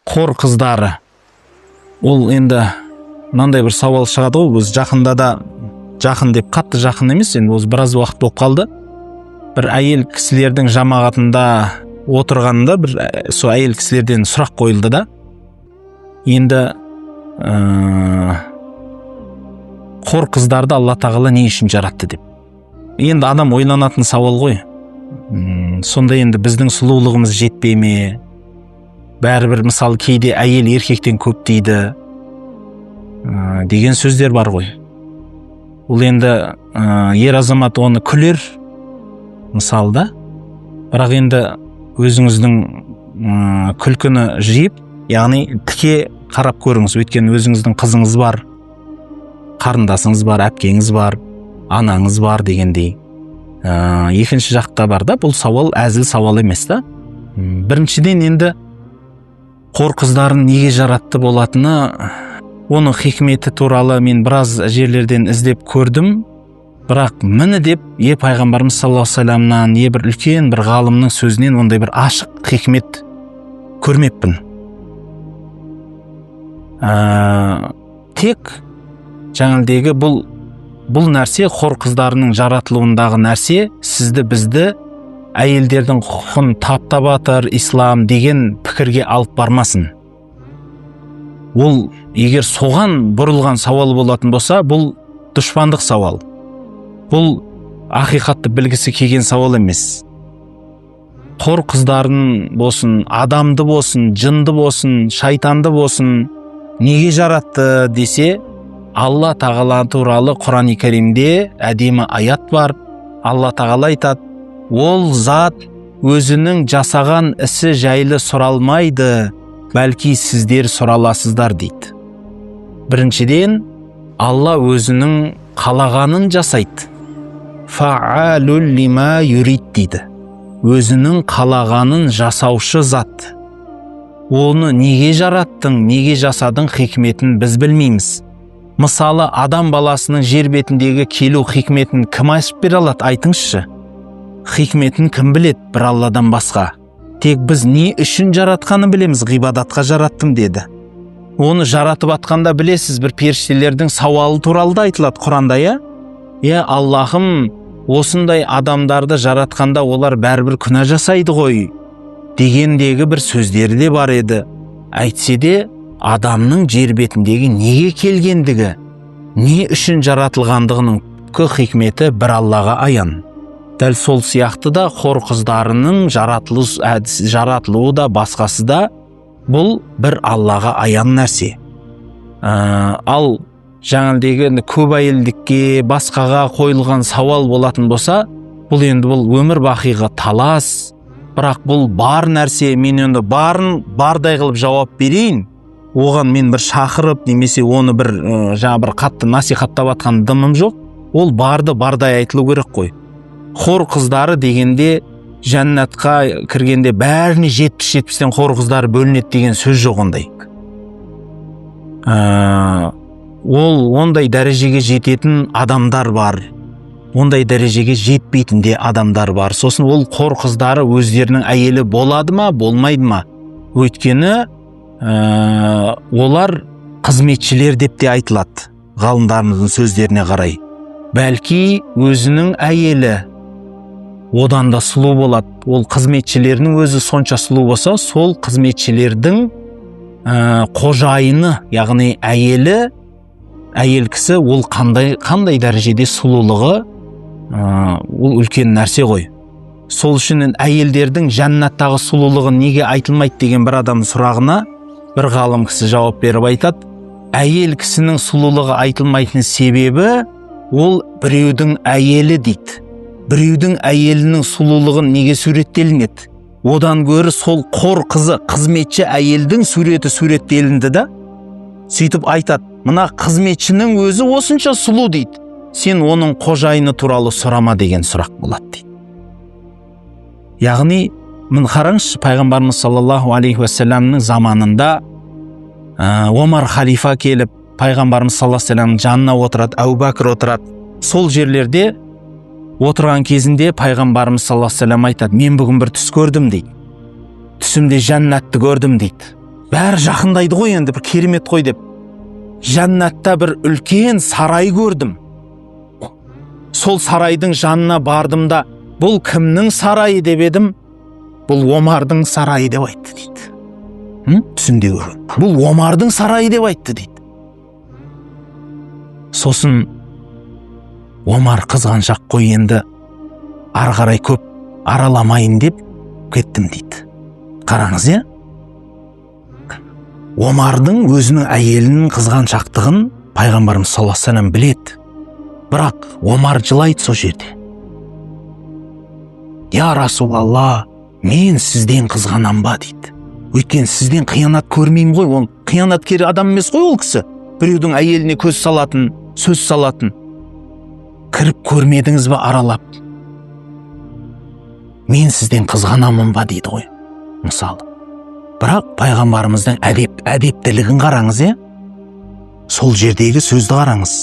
Қор қыздары. Ол енді мынандай бір сауал шығады ғой. Біз жақында да, жақын деп қатты жақын емес енді, осы біраз уақыт болып қалды, бір әйел кісілердің жамағатында отырғанында бір сол әйел кісілерден сұрақ қойылды да. Енді қор қыздарды Алла тағала не үшін жаратты деп. Енді адам ойланатын сауал ғой. Сонда енді біздің сұлулығымыз жетпей ме бәрібір? Мысалы, кейде әйел еркектен көп дейді деген сөздер бар ғой. Ол енді ер азамат оны күлер мысалы да, бірақ енді өзіңіздің күлкіні жиып, яғни тіке қарап көріңіз. Өйткені өзіңіздің қызыңыз бар, қарындасыңыз бар, әпкеңіз бар, анаңыз бар дегендей. Екінші жақта бар да, бұл сауал әзіл сауал емес та. Біріншіден, енді қор қыздарын неге жаратты болатыны, оның хикметі туралы мен біраз жерлерден іздеп көрдім. Бірақ міне деп е пайғамбарымыз саллаллаху алейхи вассаламнан, е бір үлкен бір ғалымның сөзінен ондай бір ашық хикмет көрмеппін. Тек жаңағыдегі бұл нәрсе, қор қыздарының жаратылуындағы нәрсе, сізді, бізді әйелдердің құқығын таптап жатыр ислам деген пікірге алып бармасын. Ол егер соған бұрылған сауал болатын болса, бұл дұшпандық сауал, бұл ақиқатты білгісі келген сауал емес. Қор қыздарын болсын, адамды болсын, жынды болсын, шайтанды болсын неге жаратты десе, Алла тағала туралы Құран Кәрімде әдемі аят бар. Алла тағала айтады: ол зат өзінің жасаған ісі жайлы сұралмайды, бәлки сіздер сұраласыздар дейді. Біріншіден, Алла өзінің қалағанын жасайды. Фаалул лима юрид дейді. Өзінің қалағанын жасаушы зат. Оны неге жараттың, неге жасадың, хикметін біз білмейміз. Мысалы, адам баласының жер бетіндегі келу хикметін кім ашып бере алады, айтыңызшы? Хикметін кім біледі бір Алладан басқа? Тек біз не үшін жаратқанын білеміз: ғибадатқа жараттым деді. Оны жаратып атқанда, білесіз, бір періштелердің сауалы туралы да айтылады Құранда, иә. Иә, Аллахым, осындай адамдарды жаратқанда олар бәрібір күнә жасайды ғой дегендегі бір сөздері де бар еді. Әйтсе де, адамның жер бетіндегі неге келгендігі, не үшін жаратылғандығының түпкі хикметі бір Аллаға аян. Дәл сол сияқты да хор қыздарының жаратылыс әдісі, жаратылуы да, басқасы да, бұл бір Аллаға аян нәрсе. Ал жаңағыдегі енді көп әйелдікке, басқаға қойылған сауал болатын болса, бұл енді бұл өмір бақиға талас. Бірақ бұл бар нәрсе, мен енді барын бардай қылып жауап берейін. Оған мен бір шақырып немесе оны бір жаңа бір қатты насихаттап жатқан дымым жоқ. Ол барды бардай айтылу керек қой. Хор қыздары дегенде, жәннатқа кіргенде бәріне 70-70-тен хор қыздары бөлінеді деген сөз жоқ ондай. Ол ондай дәрежеге жететін адамдар бар, ондай дәрежеге жетпейтін де адамдар бар. Сосын ол қор қыздары өздерінің әйелі болады ма, болмайды ма? Өйткені олар қызметшілер деп те айтылады ғалымдарымыздың сөздеріне қарай. Бәлки, өзінің әйелі одан да сұлу болады. Ол қызметшілерінің өзі сонша сұлу болса, сол қызметшілердің қожайыны, яғни әйелі, әйел кісі, ол қандай дәрежеде сұлулығы, ол үлкен нәрсе ғой. Сол үшін әйелдердің жәннаттағы сұлулығы неге айтылмайды деген бір адамның сұрағына бір ғалым кісі жауап беріп айтады: әйел кісінің сұлулығы айтылмайтын себебі, ол біреудің әйелі дейді. Біреудің әйелінің сұлулығын неге суреттелінеді? Одан гөрі сол қор қызы, қызметші әйелдің суреті суреттелінді да. Сөйтіп айтады: мына қызметшінің өзі осынша сұлу дейді, сен оның қожайыны туралы сұрама деген сұрақ болады дейді. Яғни міне, қараңызшы, пайғамбарымыз саллаллаху алейхи уассаламның заманында Омар халифа келіп, пайғамбарымыз саллаллаху алейхи вассаламның жанына отырады, Әбу Бәкір отырады. Сол жерлерде отырған кезінде пайғамбарымыз саллаллаху алейхи вассалам айтады: мен бүгін бір түс көрдім дейді, түсімде жәннатты көрдім дейді. Бәрі жақындайды ғой енді, бір керемет қой деп. Жәннатта бір үлкен сарай көрдім. Сол сарайдың жанына бардым да, бұл кімнің сарайы деп едім, бұл Омардың сарайы деп айтты дейді. Түсімде көрген. Бұл Омардың сарайы деп айтты дейді. Сосын Омар қызғаншақ қой енді, ары қарай көп араламайын деп кеттім дейді. Қараңыз, иә? Омардың өзінің әйелінің қызғаншақтығын пайғамбарымыз саллаллаху алейхи вассалам біледі. Бірақ Омар жылайды сол жерде. Я Расулалла, мен сізден қызғанам ба дейді. Өйткені сізден қиянат көрмеймін ғой, ол қиянаткер адам емес қой ол кісі. Біреудің әйеліне көз салатын, сөз салатын. Кіріп көрмедіңіз ба аралап? Мен сізден қызғанамын ба дейді ғой, мысалы. Бірақ пайғамбарымыздың әдептілігін қараңыз, е? Сол жердегі сөзді қараңыз.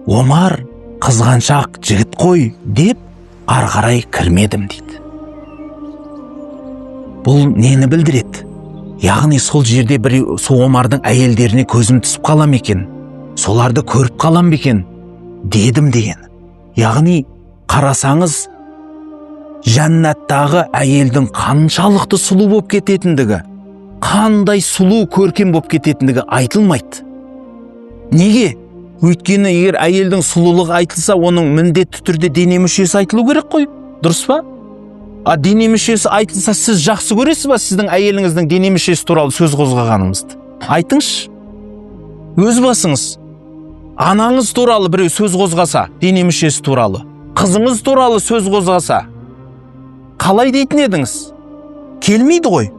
Омар қызғаншақ жігіт қой деп ары қарай кірмедім дейді. Бұл нені білдіреді? Яғни сол жерде бір сол Омардың әйелдеріне көзім түсіп қалам екен, соларды көріп қалам екен дедім деген. Яғни қарасаңыз, жәннаттағы әйелдің қаншалықты сұлу болып кететіндігі, қандай сұлу көркем болып кететіндігі айтылмайды. Неге? Өйткені егер әйелдің сұлулығы айтылса, оның міндетті түрде дене мүшесі айтылу керек қой, дұрыс па? А дене мүшесі айтылса, сіз жақсы көресіз ба сіздің әйеліңіздің дене мүшесі туралы сөз қозғағанымызды? Айтыңызшы. Өз басыңыз. Анаңыз туралы біреу сөз қозғаса, дене мүшесі туралы, қызыңыз туралы сөз қозғаса, қалай дейтін едіңіз? Келмейді ғой.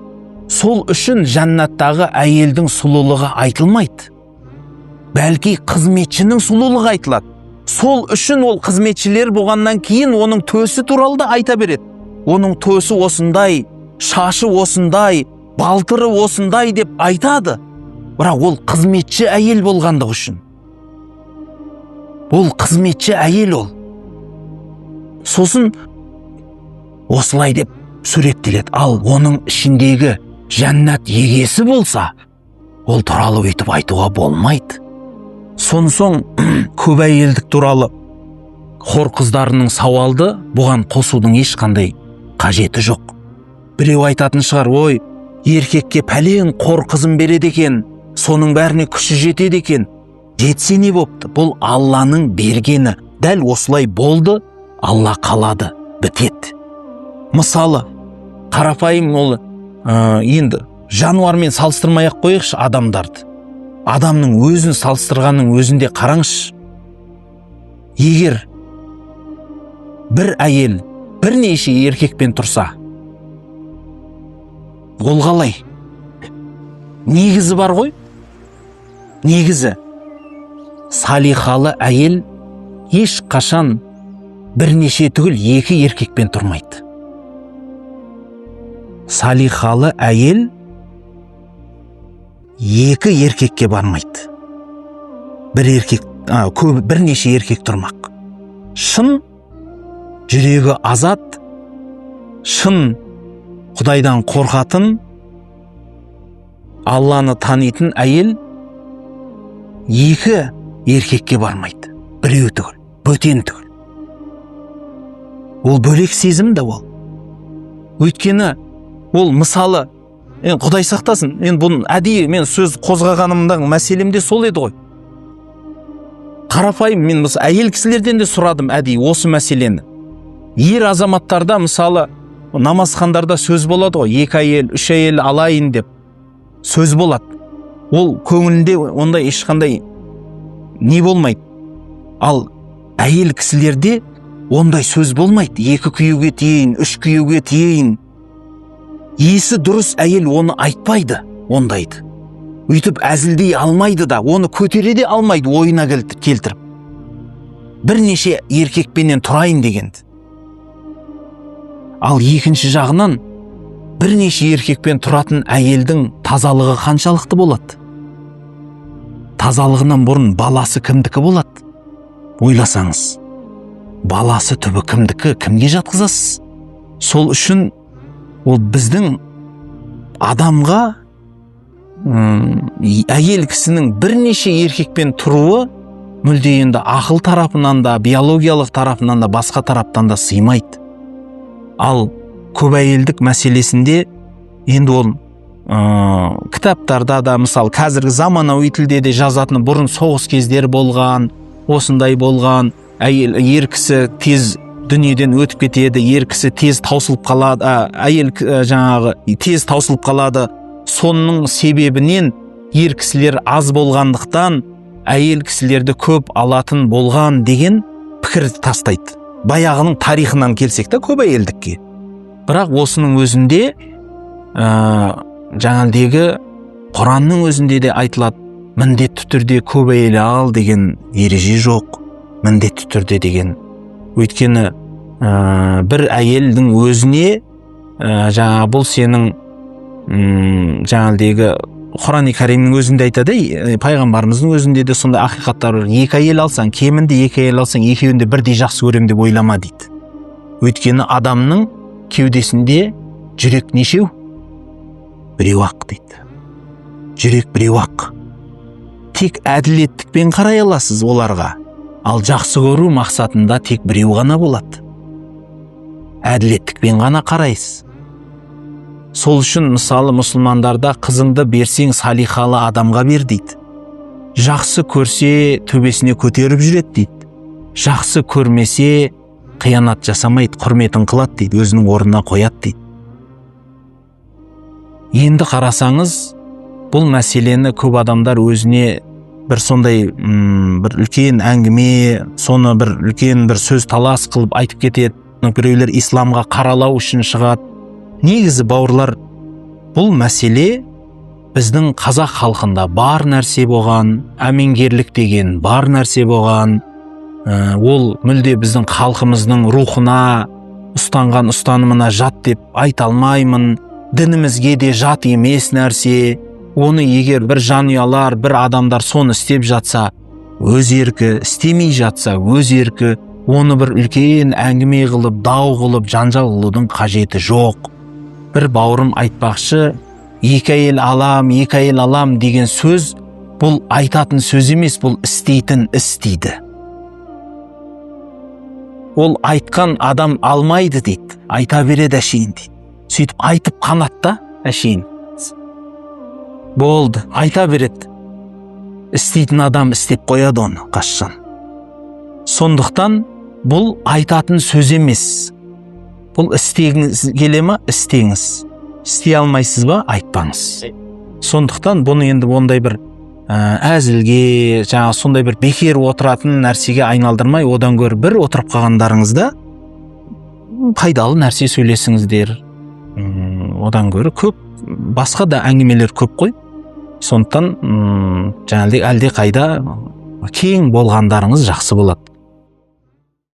Сол үшін жәннаттағы әйелдің сұлулығы айтылмайды. Бәлки қызметшінің сұлулығы айтылады. Сол үшін ол қызметшілер болғаннан кейін оның төсі туралы да айта береді. Оның төсі осындай, шашы осындай, балтыры осындай деп айтады. Бірақ ол қызметші әйел болғандығы үшін. Ол қызметші әйел ол. Сосын осылай деп суреттеледі. Ал оның ішіндегі жәннат егесі болса, ол туралы өйтіп айтуға болмайды. Сонсоң көп әйелдік туралы хор қыздарының сауалды бұған қосудың ешқандай қажеті жоқ. Біреу айтатын шығар, ой, еркекке пәлен қор қызын береді екен, соның бәріне күші жетеді екен. Жетсе не бопты? Бұл Алланың бергені. Дәл осылай болды, Алла қалады, бітеді. Мысалы, қарапайым ол енді жануармен салыстырмай ақ қояйықшы адамдарды. Адамның өзін салыстырғанның өзінде қараңызшы. Егер бір әйел бірнеше еркекпен тұрса, ол қалай? Негізі бар ғой. Негізі салихалы әйел ешқашан бірнеше түгіл екі еркекпен тұрмайды. Салихалы әйел екі еркекке бармайды. Бір еркек, көп, бірнеше еркек тұрмақ. Шын жүрегі азат, шын Құдайдан қорқатын, Алланы танитын әйел екі еркекке бармайды. Біреу түгіл, бөтен түгіл. Ол бөлек сезім да ол. Өйткені ол мысалы, енді Құдай сақтасын, енді бұны әдейі мен сөз қозғағанымдағы мәселем де сол еді ғой. Қарапайым мен мысалы әйел кісілерден де сұрадым әдейі осы мәселені. Ер азаматтарда мысалы намазхандарда сөз болады ғой, екі әйел, үш әйел алайын деп сөз болады. Ол көңілінде ондай ешқандай не болмайды. Ал әйел кісілерде ондай сөз болмайды. Екі күйеуге тиейін, үш күйеуге тиейін. Есі дұрыс әйел оны айтпайды ондайды. Өйтіп әзілдей алмайды да, оны көтере де алмайды ойына келтіріп. Бірнеше еркекпенен тұрайын дегенді. Ал екінші жағынан бірнеше еркекпен тұратын әйелдің тазалығы қаншалықты болады? Тазалығынан бұрын баласы кімдікі болады? Ойласаңыз, баласы түбі кімдікі, кімге жатқызасыз? Сол үшін ол біздің адамға Әйел кісінің бірнеше еркекпен тұруы мүлде енді ақыл тарапынан да, биологиялық тарапынан да, басқа тараптан да сыймайды. Ал көп әйелдік мәселесінде енді ол кітаптарда да, мысалы, қазіргі заманауи тілде де жазатын, бұрын соғыс кездері болған, осындай болған, әйел, ер кісі тез дүниеден өтіп кетеді, ер кісі тез таусылып қалады, әйел жаңағы тез таусылып қалады. Соның себебінен ер кісілер аз болғандықтан әйел кісілерді көп алатын болған деген пікір тастайды. Баяғының тарихынан келсек та көп әйелдікке. Бірақ осының өзінде жаңағыдегі Құранның өзінде де айтылады, міндетті түрде көп әйел ал деген ереже жоқ, міндетті түрде деген. Өйткені бір әйелдің өзіне жаңа бұл сенің жаңағыдегі Құран Кәрімнің өзінде айтады, пайғамбарымыздың өзінде де сондай ақиқаттар бар. Екі әйел алсаң, кемінде екі әйел алсаң, екеуін де бірдей жақсы көремін деп ойлама дейді. Өйткені адамның кеудесінде жүрек нешеу? Біреу ақ дейді. Жүрек біреу ақ. Тек әділеттікпен қарай аласыз оларға. Ал жақсы көру мақсатында тек біреу ғана болады. Әділеттікпен ғана қарайсыз. Сол үшін, мысалы, мұсылмандарда қызыңды берсең, салихалы адамға бер дейді. Жақсы көрсе, төбесіне көтеріп жүреді дейді. Жақсы көрмесе, қиянат жасамайды, құрметін қылады дейді, өзінің орнына қояды дейді. Енді қарасаңыз, бұл мәселені көп адамдар өзіне бір сондай бір үлкен әңгіме, соны бір үлкен бір сөз талас қылып айтып кетеді. Біреулер исламға қаралау үшін шығады. Негізі, бауырлар, бұл мәселе біздің қазақ халқында бар нәрсе болған, әмеңгерлік деген бар нәрсе болған. Ол мүлде біздің халқымыздың рухына, ұстанған ұстанымына жат деп айта алмаймын. Дінімізге де жат емес нәрсе. Оны егер бір жанұялар, бір адамдар соны істеп жатса, өз еркі, істемей жатса, өз еркі. Оны бір үлкен әңгіме қылып, дау қылып, жанжал қылудың қажеті жоқ. Бір бауырым айтпақшы, екі әйел алам, екі әйел алам деген сөз бұл айтатын сөз емес, бұл істейтін іс дейді. Ол айтқан адам алмайды дейді, айта береді әшейін дейді. Сөйтіп айтып қанат та әшейін. Болды, айта береді. Істейтін адам істеп қояды оны қашан. Сондықтан бұл айтатын сөз емес. Бұл істегіңіз келе ма, істеңіз. Істей алмайсыз ба, айтпаңыз. Сондықтан бұны енді ондай бір әзілге, жаңа сондай бір бекер отыратын нәрсеге айналдырмай, одан гөрі бір отырып қалғандарыңызда пайдалы нәрсе сөйлесіңіздер. Одан гөрі көп басқа да әңгімелер көп қой. Сондықтан жаңағыдай әлде қайда кең болғандарыңыз жақсы болады.